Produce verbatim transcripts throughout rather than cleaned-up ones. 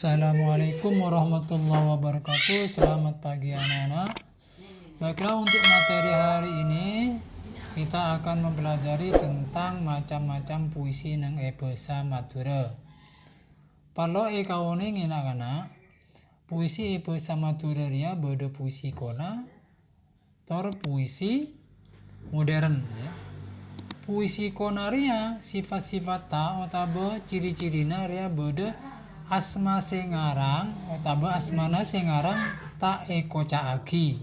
Assalamualaikum warahmatullahi wabarakatuh. Selamat pagi anak-anak. Baiklah, untuk materi hari ini kita akan mempelajari tentang macam-macam puisi neng è bhâsa Madhurâ. Parlo èkaonèngè na'-kana', puisi è bhâsa Madhurâ rèya bâdâ puisi kona, tor puisi modern, ya. Puisi kona rèya sifat-sifatta otabâ ciri-cirina rèya bâdâ asma sè ngarang otabâ asmana sè ngarang ta' èkoca'aghi.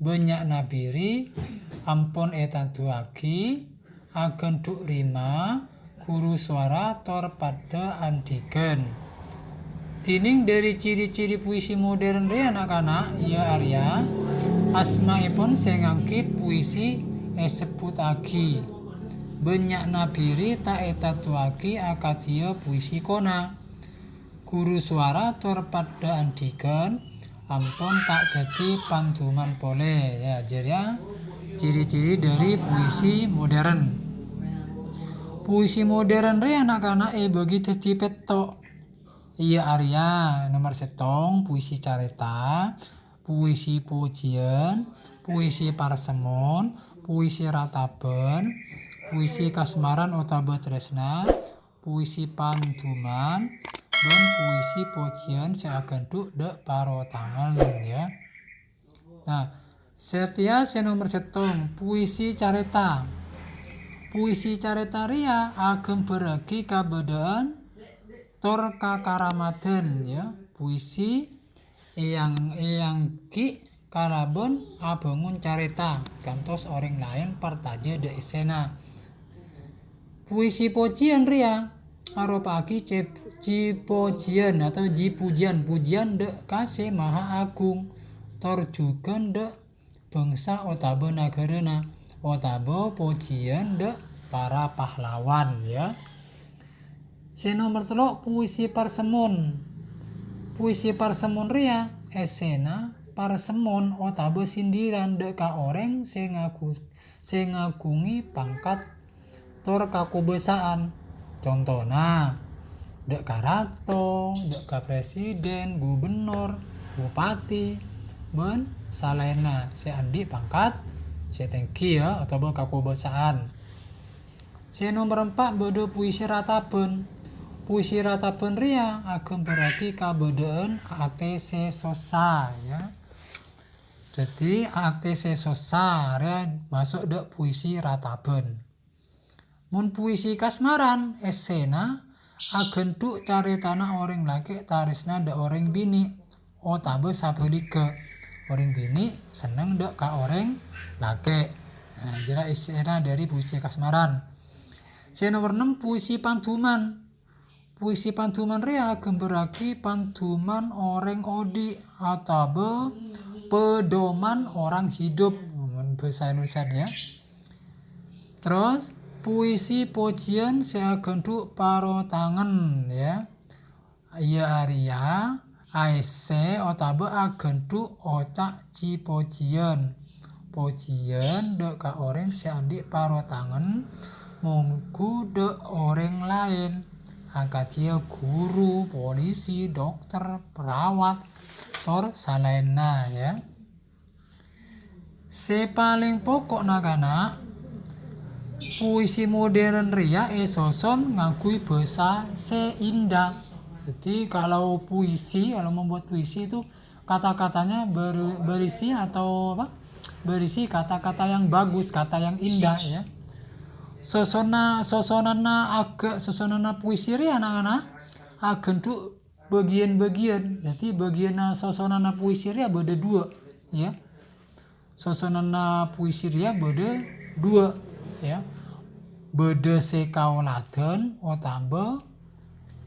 Bânnya'na biri ampon ètandhuwaghi, agandhu' rima, ghuru sowara tor paddhâ andhighân. Dhinèng dhâri ciri-ciri puisi modern rèya na'-kana', iyâ arèya asmaèpon sè nganggit puisi èsebbhuttaghi. Bânnya'na biri ta' ètandhuwaghi akadhiyâ puisi kona. Ghuru sowara tor paddhâ andhighân, ampon ta' dhâddhi pandhuman polè. Ya, jârèya ciri-ciri dhâri puisi modern. Puisi modern rèya na'-kana' èbâgi dhâddhi pètto'. Iyâ arèya, nomer sèttong, puisi carèta, puisi pojhiyân, puisi parsemon, puisi ratabân, puisi kasmaran otabâ trèsna, puisi pandhuman, bân puisi pojhiyân sè agandhu' dâ' parotangan, ya. Nah, satèya sè nomer sèttong, puisi carèta. Puisi carèta rèya aghâmbhârraghi kabâdâ'ân tor kakarammadhân, ya. Puisi èyang-, èyangghi kalabân abângon carèta, kantos orèng laèn partajâ dâ' èssèna. Puisi pojhiyân rèya aropa'aghi cep-, ji-pojhiyân atau ji-pujiyân, pujiyân dâ' ka Sè Maha Agung, tor jhughân dâ' bhângsa otabâ naghârâna, otabâ pojhiyân dâ' para pahlawan, ya. Sè nomer tello', puisi parsemon. Puisi parsemon rèya èssèna parsemon otabâ sindiran dâ' ka orèng sè ngagu-, sè ngaghungè pangkat tor kakobâsa'an. Contona, dâ' ka rato, dâ' ka presiden, gubernor, bupati, bân salaènna sè andi' pangkat sè tèngghi, ya, otabâ kakobâsa'an. Sè nomer empa' bâdâ puisi ratabân. Puisi ratabân rèya aghâmbhârraghi kabâdâ'ân atè sè sossa, ya. Dhâddhi, atè sè sossa rèya maso' dâ' puisi ratabân. Mon puisi kasmaran, èssèna agandhu' carètana orèng lakè' tarèsna dâ' orèng binè', otabâ sabhâligghâ, orèng binè' senneng dâ' ka orèng lakè'. Nah, jârèya èssèna dhâri puisi kasmaran. Sè nomer ennem, puisi pandhuman. Puisi pandhuman rèya aghâmbhârraghi pandhuman orèng odi' otabâ pedoman orang hidup, mon bhâsa Indonesiana, ya. Terros, puisi pojhiyân sè agandhu' parotangan, ya. Iyâ arèya aèssè otabâ agandhu' oca' ji-pojhiyân. Pojhiyân dâ' ka orèng sè andi' parotangan, mongghu dâ' orèng laèn, akadhiyâ ghuru, polisi, dokter, perawat, tor salaènna, ya. Sè palèng poko' na'-kana', puisi modern rèya èsoson ngangghuy bhâsa sè indah. Jadi, kalau puisi, kalau membuat puisi itu kata-katanya ber-, berisi atau apa? Berisi kata-kata yang bagus, kata yang indah, ya. Sosona-, sosonanna aga-, sosonanna puisi rèya na'-kana' agandhu' bâgiyân-bâgiyân. Jadi, bâgiyânna sosonanna puisi rèya bâdâ dua, ya. Sosonanna puisi rèya bâdâ dua, ya. Bâdâ sè kaoladhân otabâ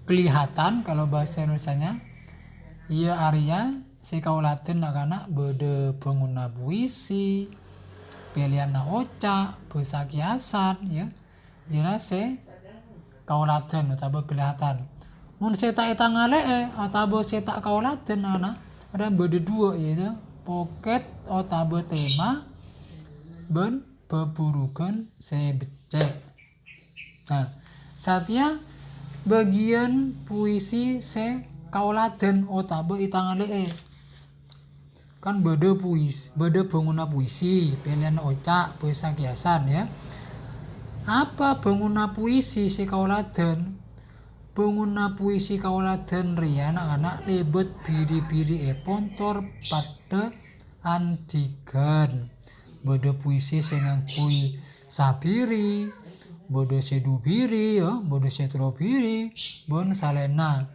kelihatan kalau bahasa Indonesianya. Iyâ arèya sè kaoladhân na'-kana' bâdâ bhângonna puisi, pèlèyanna oca', bhâsa kiasan, ya. Jârèya sè kaoladhân otabâ kelihatan. Mon sè ta' ètangalè'è otabâ sè ta' kaoladhân, na'-kana', arèya bâdâ dua, yaitu pokèt otabâ tema bân bhâbhurughân sè beccè'. Nah, satèya bâgiyân puisi sè kaoladhân otabâ ètangale'è. Kan bâdâ puisi, bâdâ bhângona puisi, pèlèyanna oca', bhâsa kiyasan, ya. Apa bhângona puisi sè kaoladhân? Bhângona puisi kaoladhân rèya, na'-kana', lèbât biri-birièpon tor paddhâ andighân. Bâdâ puisi sè ngangghuy sabiri, bâdâ sè dubiri, ya, bâdâ sè tello biri, bân salaènna.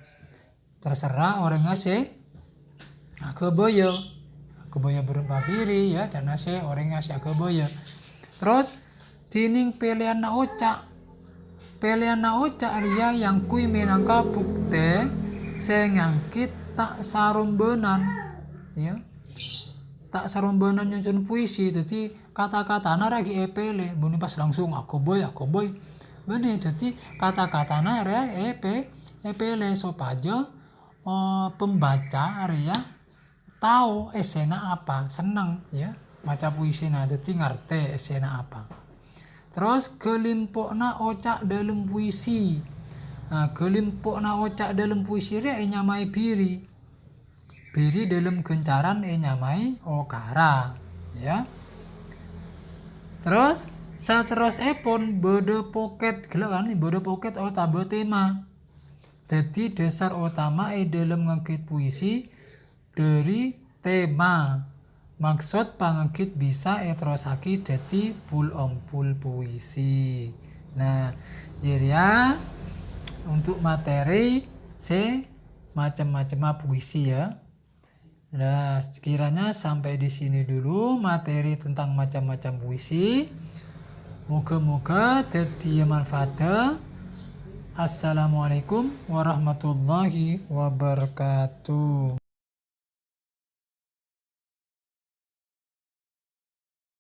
Terserah orèngnga sè aghâbâyâ. Aghâbâyâ bârâmpa biri, ya, ca'na sè orèngnga sè aghâbâyâ. Terros, dhinèng pèlèyanna oca'. Pèlèyanna oca' rèya èangghuy mènangka buktè sè nganggit ta' sarombânan, ya. Ta' sarombânan nyonson puisi, dhâddhi kata-katana rèya ghi' èpèlè, bânnè pas langsung aghâbây, aghâbây. Bânnè, dhâddhi kata-katana rèya èpè-, èpèlè sopajâ, eh, pembaca rèya tao èssèna apa, senneng, ya, maca puisina, dhâddhi ngartè èssèna apa. Terros, ghâlimpo'na oca' dâlem puisi. Nah, ghâlimpo'na oca' dâlem puisi rèya ènyamaè biri. Biri dâlem ghâncaran ènyamaè okara, ya. Terros, saterrossèpon bâdâ pokèt, ghellâ' kan, bâdâ pokèt otabâ tema. Dhâddhi, dhâsar otama è dâlem nganggit puisi dhâri tema. Maksod panganggit bisa èterrossaghi dhâddhi bul-ombul puisi. Nah, jârèya untuk materi sè macem-macemma puisi, ya. Nah, sekiranya sampai di sini dulu materi tentang macam-macam puisi. Moga-moga dhâddhiyâ manfaat. Assalamualaikum warahmatullahi wabarakatuh.